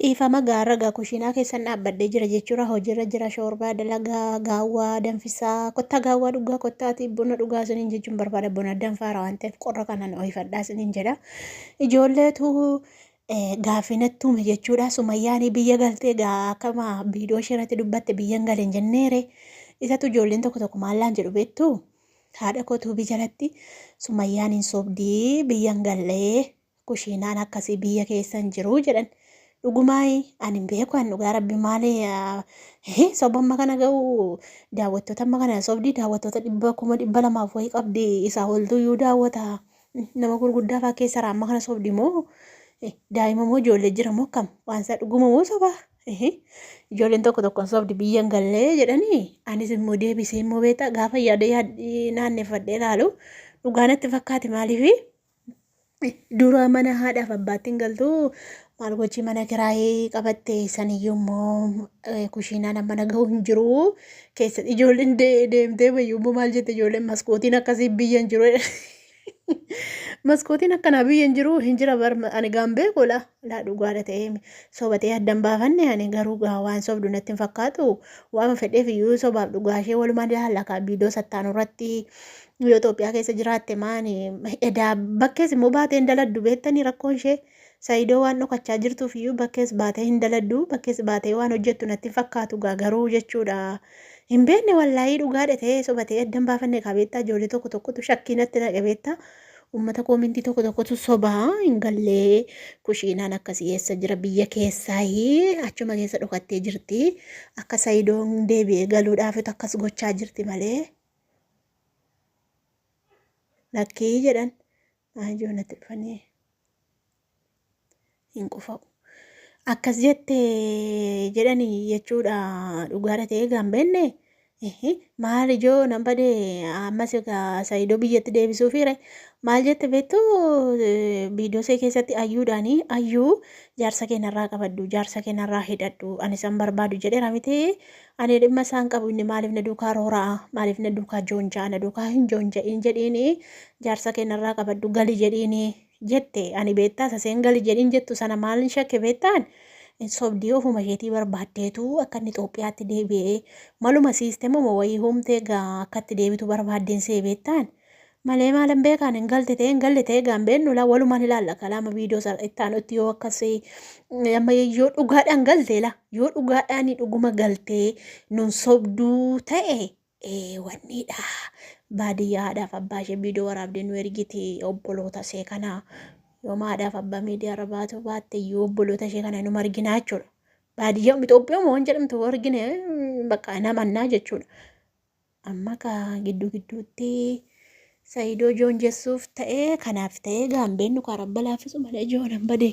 Dhiifama gaarra gaa kushiinaa keessan dhaabbadhee jira jechuudha. Hojiirra jira shoorbaa dalagaa gaawwaa danfisaa kottaa gaawwaa dhugaa kottaati buna dhugaa isiniin jechuun barbaada buna danfaara waan ta'eef qorra kanaan ho'ifadhaa isiniin jedha. Ijoolleetu gaaffii natti uume jechuudha. Sumayyaan biyya galtee gaa akkama viidiyoo ishee irratti dubbatte biyya hin galen jenneere. Isatu ijoolleen tokko tokko maallaan jedhu beektu? Haadha koo tuubii jalatti Sumayyaan hin sobdii biyya hin gallee kushiinaan akkasii biyya keessa hin jiru jedhan. Dhugumaayi ani hin beeku an dhugaa rabbi maali soba amma kana ga'u daawwattoota amma kana sobdi daawwattoota dhibba 200,000 wayii qabdi isaa oltu iyyuu daawwata nama gurguddaa fa'aa keessa amma kana sobdi moo daa'ima moo ijoollee jira moo akkam waan isaa dhuguma moo soba ijoolleen tokko tokko sobdi biyya hin gallee jedhanii anis immoo deebisee immoo beektaa gaafa yaada naanneffadhee ilaalu dhugaa natti fakkaate maaliifi Dura mana haadhaaf abbaatti hin galtu maal gochi mana kiraayee qabatte saniyyuu immoo kushiinaan amma na ga'u hin jiru keessa ijoolleen deemtee bayyuu immoo maal jette ijoolleen maskootiin akkasii biyya hin jiru maskootiin akkanaa biyya hin jiru hin jira bar ani gaan beeku laa laa dhugaadha ta'ee sobatee addan baafanne ani garuu gaa waan sobdu natti hin fakkaatu waan fedheef iyyuu sobaaf dhugaa ishee walumaan ilaalla kaa viidiyoo sattaanu irratti yoo Itoophiyaa keessa jiraatte maani edaa bakkees immoo baatee hin daladdu beektanii rakkoon ishee Saayidoo waan dhokachaa jirtuuf iyyuu bakkees baatee hin daladdu bakkees baatee waan hojjettu natti hin fakkaatu gaa garuu jechuudha hin beekne wallaahii dhugaadha ta'ee sobatee addan baafanne kaa beektaa ijoollee tokko tokkotu shakkii natti naqe beektaa uummata koomintii tokko tokkotu sobaa hin gallee kushiinaan akkasii eessa jira biyya keessaayii achuma keessa dhokattee jirti akka Saayidoon deebi'ee galuudhaafitu akkas gochaa jirti malee Lakkii jedhan ijoo natti dhufanii hin qufa'u. Akkas jette jedhani jechuudha dhugaadha ta'ee gaan beenne maal ijoo nan bade ammas egaa Saayidoo biyyatti deebisuufiire maal jette beektu viidiyoo see keessatti ayyuudhaani ayyuu jaarsa kee narraa qabadhu jaarsa kee narraa hidhadhu ani san barbaadu jedheera miti Ani dhimma isaan qabu inni maaliif na duukaa roora'a maaliif na duukaa joonja'a na duukaa hin joonja'iin jedhiini jaarsa kee narraa qabadhu gali jedhiini jette ani beektaa saseen gali jedhiin jettu sana maalin shakke beektaan sobdii ofuma isheetii barbaaddeetu akka inni Itoophiyaatti deebi'ee maluma siistemuma wayii humtee gaa akka itti deebitu barbaaddeen see beektaan Malee maalan beekaan hin galte ta'e hin galle ta'e gaan beennu laa walumaan ilaalla kalaama viidiyoo isa itti aanutti yoo akkas amma yoo dhugaadhaan galte la yoo dhugaadhaan dhuguma galtee nun sobduu ta'e wanniidha baadiyyaa haadhaaf abbaa ishee viidiyoo waraabdee nu ergiti obboloota ishee kana yoo haadhaaf abbaa miidiyaa irra baatu baatte iyyuu obboloota ishee kana numa arginaa jechuudha. Baadiyyaa Itoophiyaa moo waan jedhamtu argine bakka namannaa jechuudha. Amma kaa gidduu gidduutti Sayidoo joonjessuuf ta'ee kanaaf ta'ee gaan beennu kaa rabba laaffisu malee joonan badee.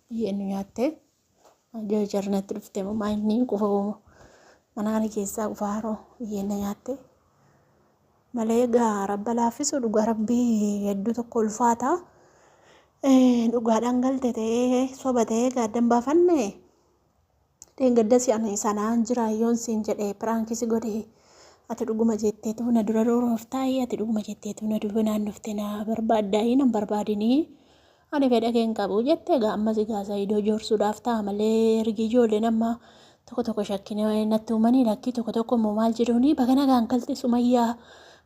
Biyyeen nu nyaattee ijoo jarnatti dhuftee moo maa inni qufa moo mana kana keessaa qufa haroo biyyeen na nyaattee. Malee gaa rabba laaffisu dhugaa rabbii hedduu tokko ulfaata. Dhugaadhaan galte ta'ee soba ta'ee gaaddan baafanne. Dheengadda si ani sanaan jira yoon siin jedhe piraanki si godhe ati dhuguma jetteetu na dura rooroftaayii ati dhuguma jetteetu na duba naannofte na barbaaddaayii nan barbaadinii ani fedha kee hin qabu jette egaa ammas egaa Saayidoo joorsuudhaaf ta'a malee ergi ijoolleen amma tokko tokko shakkina natti uumanii lakkii tokko tokko immoo maal jedhuuni baga nagaan galte Sumayyaa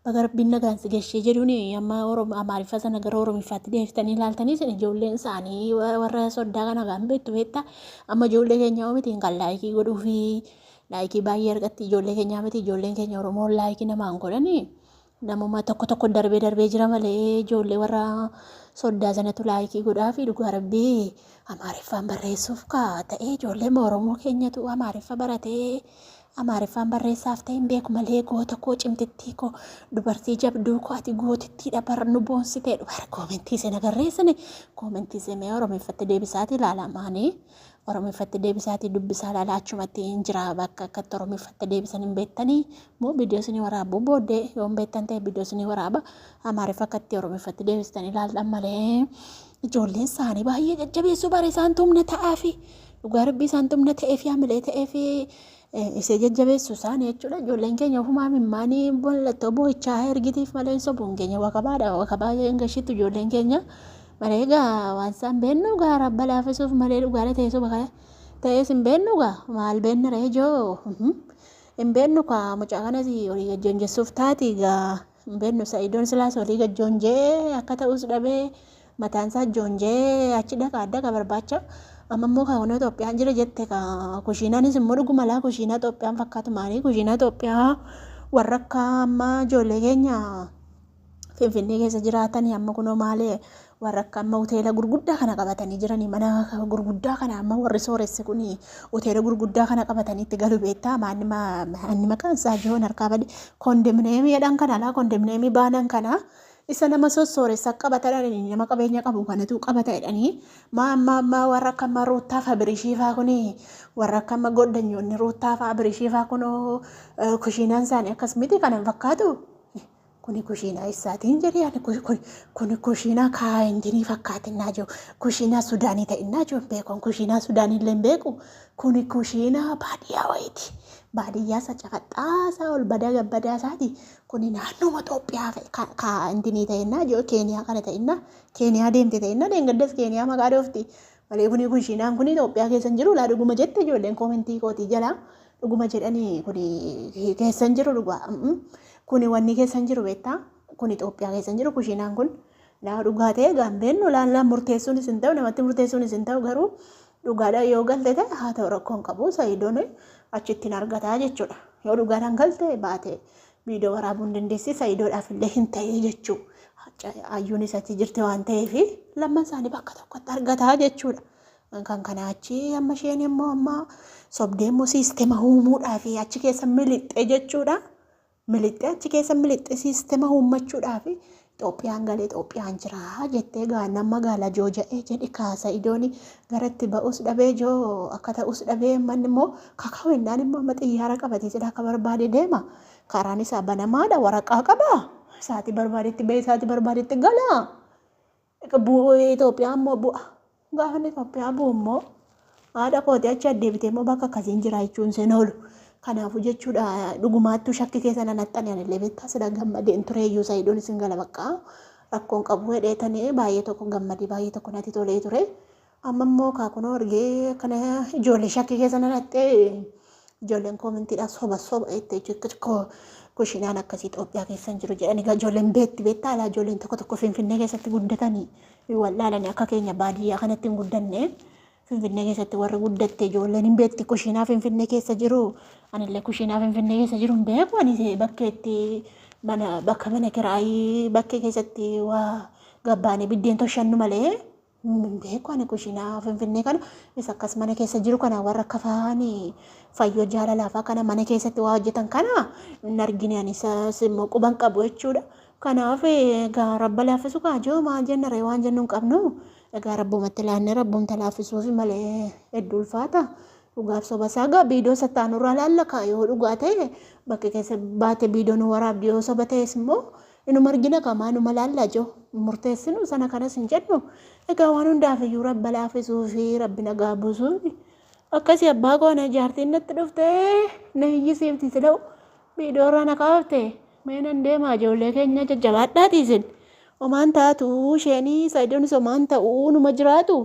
Baga rabbiin nagaan si gashee jedhuuni amma Oromo Amaariffa sana gara Oromiffaatti deebiftanii ilaaltanii isin ijoolleen isaanii warra soddaa kana kan beektu beekta amma ijoollee keenya hoo miti kan laayikii godhuufi laayikii baay'ee argatti ijoollee keenyaa miti ijoolleen keenya Oromoon laayikii namaan godhanii namuma tokko tokko darbee darbee jira malee ijoollee warra soddaa sanatu laayikii godhaafi dhugaa rabbii Amaariffaan barreessuuf kaa ta'ee ijoollee Oromoo keenyatu Amaariffa baratee Amaariffaan barreessaaf ta'e hin beeku malee goota koo cimtittii koo dubartii jabduu koo ati gootittiidha bar nu boonsitee dhugaara koomentii isin agarreessine koomentii isin mee oromeeffatti deebisaatii ilaala maanii oromeeffatti deebisaatii dubbisaa ilaala achumatti hin jira bakka akkatti oromeeffatti deebisan hin beektanii moo viidiyoo isinii waraabuu booddee yoo hin beektan ta'e viidiyoo isinii waraaba amaariffa akkatti oromeeffatti deebistan ilaaltan malee ijoolleen isaanii baay'ee jajjabeessuu bare isaan tumna ta'aafi dhugaa rabbii isaan tumna ta'eefi hamilee ta'eefi isee jajjabeessu isaanii jechuudha. Ijoolleen keenya ofumaa mimmaanii mallattoo boo'ichaa ergitiif malee hin sobuun keenya wakabaadha. Wakabaa hin gashitu ijoolleen keenya. Malee egaa waan isaan beennu gaa rabba laafisuuf malee dhugaadha ta'ee soba kana ta'ees hin beennu gaa maal beenna ree joo hin beennu kaa mucaa kanas olii gajjoonjessuuf taati gaa hin beennu sa'idoon silaas olii gajjoonjee akka ta'us dhabee mataan isaa joonjee achi dhaqa adda ka barbaacha amma immoo kaa kunoo Itoophiyaan jira jette kaa kushiinaanis immoo dhuguma laa kushiinaa Itoophiyaan fakkaatu maalii kushiinaa Itoophiyaa warra akka amma ijoollee keenya Finfinnee keessa jiraatanii amma kunoo maalee warra akka amma hoteela gurguddaa kana qabatanii jiranii mana gurguddaa kana amma warri sooressi kun hoteela gurguddaa kana qabatanii itti galu beektaa maanni maanni maqaan isaa jihoon harkaa bade kondominiyeemii jedhan kana laa kondominiyeemii baanan kana isa nama sossooressa qabata jedhanii nama qabeenya qabu kanatu qabata jedhanii maa amma amma warra akka amma ruuttaa fa birishii faa kuni warra akka amma goddanyoonni ruuttaa faa birishii faa kunoo kushiinaan isaanii akkas miti kana hin fakkaatu. Kuni kushiinaa eessaatiin jedhee ani kuni kushiinaa kaayintinii fakkaatinnaa jiru kushiinaa Sudaanii ta'innaa jiru hin beeku kushiinaa Sudaanii illee hin beeku kuni kushiinaa baadiyyaa wayiiti baadiyyaa isa cafaxxaa isaa ol badaa gabbadaa isaati kuni naannooma Itoophiyaa kaayintinii ta'innaa jiru Keeniyaa kana ta'innaa Keeniyaa deemte ta'innaa deengaddas Keeniyaa maqaa dhoofti malee kuni kushiinaan kuni Itoophiyaa keessa hin jiru laa dhuguma jette ijoolleen koomentii kootii jalaa Dhuguma jedhani kuni keessa hin jiru dhugaa. Kuni wanni keessa hin jiru beektaa? Kuni Itoophiyaa keessa hin jiru kushiinaan kun. Laa dhugaa ta'e egaa hin beeknu laallaa murteessuunis hin ta'u namatti murteessuunis hin ta'u garuu dhugaadha yoo galte ta'e haa ta'u rakkoo hin qabu sayidoon achitti hin argataa jechuudha. Yoo dhugaadhaan galte baate viidiyoo waraabuu hin dandeessi sayidoodhaaf illee hin ta'ee jechuu. Ayyuunis achi jirti waan ta'eef lamman isaanii bakka tokkotti argataa jechuudha. Kan kanaa achi amma isheen immoo amma sobdee immoo siistema uumuudhaaf achi keessa milixxe jechuudha. Milixxe achi keessa milixxe siistema uummachuudhaaf Itoophiyaan galee Itoophiyaan jira jettee gaannaan magaalaa jooja'ee jedhi kaasa idoon garatti ba'us dhabee joo akka ta'us dhabee manni immoo kaka'u innaan immoo amma xiyyaara qabatee sila akka barbaade deema. Karaan isaa banamaadha waraqaa qaba. Isaatii barbaadetti ba'ee isaatii barbaadetti gala. Bu'ee Itoophiyaa immoo bu'a. Gaafa inni Itoophiyaa bu'u immoo haadha kooti achi addeebitee immoo bakka akkasiin jira jechuun seen oolu. Kanaafuu jechuudha dhugumaattuu shakki keessa nan haxxane anillee beektaa sila gammadeen ture iyyuu sayidoon isin gala bakka rakkoon qabu hedheetanii baay'ee tokko gammadee baay'ee tokko natti tolee ture. Amma immoo kaa kunoo argee akkana ijoollee shakkii keessa na naqxee ijoolleen koomentiidhaan soba soba jettee kushinaan akkasii Itoophiyaa keessa hin jiru jedhanii egaa ijoolleen beetti beektaa alaa ijoolleen tokko tokko Finfinnee keessatti guddatanii wallaalanii akka keenya baadiyyaa kanatti hin guddanne Finfinnee keessatti warri guddatte ijoolleen hin beekti kushinaa Finfinnee keessa jiru anillee kushinaa Finfinnee keessa jiru hin beeku ani bakkeetti mana bakka mana kiraayii bakkee keessatti waa gabbaanii biddeen toshannu malee Hin beeku ani kushinaa Finfinnee kana isa akkas mana keessa jiru kana warra akka faani fayyoo jaalalaafaa kana mana keessatti waa hojjetan kana hin argine ani isas immoo quban qabu jechuudha. Kanaaf egaa rabba laaffisu kaa jiru maal jenna ree waan jennu hin qabnu. Egaa rabbumatti laannee rabbumta laaffisuufi malee hedduu ulfaata. Dhugaaf soba isaa gaa biidoo sattaanurraa laalla kaa yoo dhugaa ta'e bakka keessa baate biidoo nu waraabdi yoo soba ta'es immoo Inuma argina kaa maaluma laallaa joo hin murteessinu sana kanas hin jennu egaa waan hundaaf iyyuu rabba laafisuu fi rabbi nagaa buusuun akkasii abbaa koo na jaartiin natti dhufte na hiyyisiifti sila'u viidiyoo irraa na kaafte mee nan deemaa ijoollee keenya jajjabaadhaati isin homaan taatu isheenii saidoonis homaan ta'uu numa jiraatu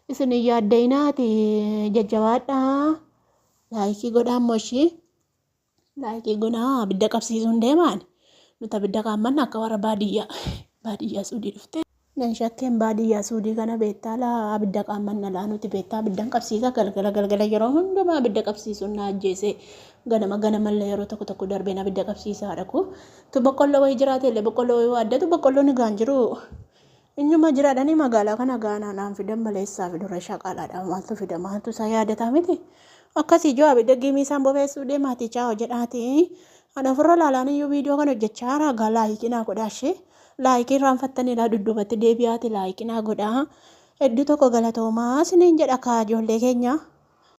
isin hin yaadda'inaati jajjabaadhaa laayikii godhaa immoo ishii. Laayikii gonaa abidda qabsiisuun deemaan nuti abidda kaammanna akka warra baadiyyaa baadiyyaa suudii dhufte. Nan shakkeen baadiyyaa suudii kana beektaa laa abidda qaammanna laa nuti beektaa abiddan qabsiisa galgala galgala yeroo hundumaa abidda qabsiisuun na ajjeese ganama ganamallee yeroo tokko tokko darbeen abidda qabsiisa haadha koo tu boqqolloo wayii jiraate illee boqqolloo wayii waaddatu boqqolloon egaan jiru Inyuma jiraadhani magaalaa kana gaanaa naan fidan maleessaa fidura shaqaalaadha maaltu fida maaltu isaa yaadataa miti akkasii ijoo abidda giimii isaan bobeessuu deemaatii chaawo jedhaati ana ofirra laalaan iyyuu viidiyoo kana hojjechaa jira gaa laayikii naa godhaa ishee laayikii irraanfattanii laa dudduubatti deebi'aati laayikii naa godhaa hedduu tokko galatoomaa isiniin jedha kaa ijoollee keenya.